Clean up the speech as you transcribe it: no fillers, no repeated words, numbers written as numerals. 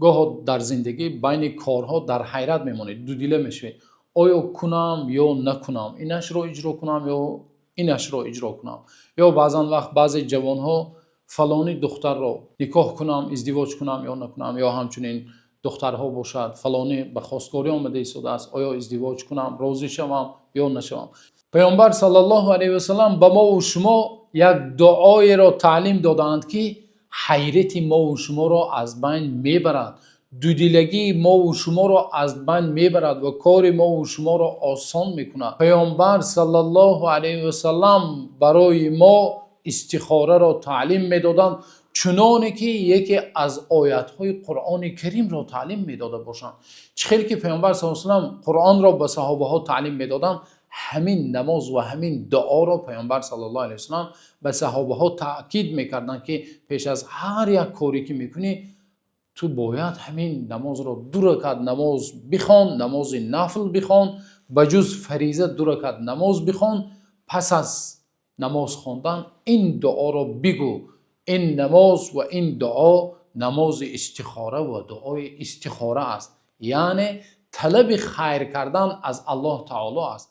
Гоҳо дар зиндагӣ байни корҳо дар ҳайрат мемонед, дудила мешавед: оё кунам ё накунам, инашро иҷро кунам ё инашро иҷро кунам? Ё баъзан вақт баъзе ҷавонҳо: фалонӣ духтарро никоҳ кунам, издивоҷ кунам ё накунам? Ё ҳамчунин духтарҳо бошад, фалонӣ ба хостгорӣ омада истодааст, оё издивоҷ кунам, розӣ шавам ё нашавам? Паёмбар саллаллоҳу алайҳи васаллам ба мо ва шумо як дуоеро таълим додаанд, ки ҳайрати мо ва шуморо аз байн мебарад, дудилагии мо ва шуморо аз байн мебарад ва кори мо ва шуморо осон мекунад. Паёмбар саллаллоҳу алайҳи васаллам барои мо истихораро таълим медоданд, чунонки яке аз оятҳои Қуръони Каримро таълим медода бошанд. Чӣ хел ки Паёмбар саллаллоҳу алайҳи васаллам Қуръонро ба саҳобаҳо таълим медоданд, ҳамин намоз ва ҳамин дуоро Паёмбар саллаллоҳу алайҳи васаллам ба саҳобаҳо таъкид мекарданд, ки пеш аз ҳар як коре ки мекунӣ, ту бояд ҳамин намозро, ду ракат намоз бихон, намози нафл бихон, ба ҷуз фариза ду ракат намоз бихон, пас аз намоз хондан ин дуоро бигӯ. Ин намоз ва ин дуо намози истихора ва дуои истихора аст, яъне талаби хайр кардан аз Аллоҳи таоло аст.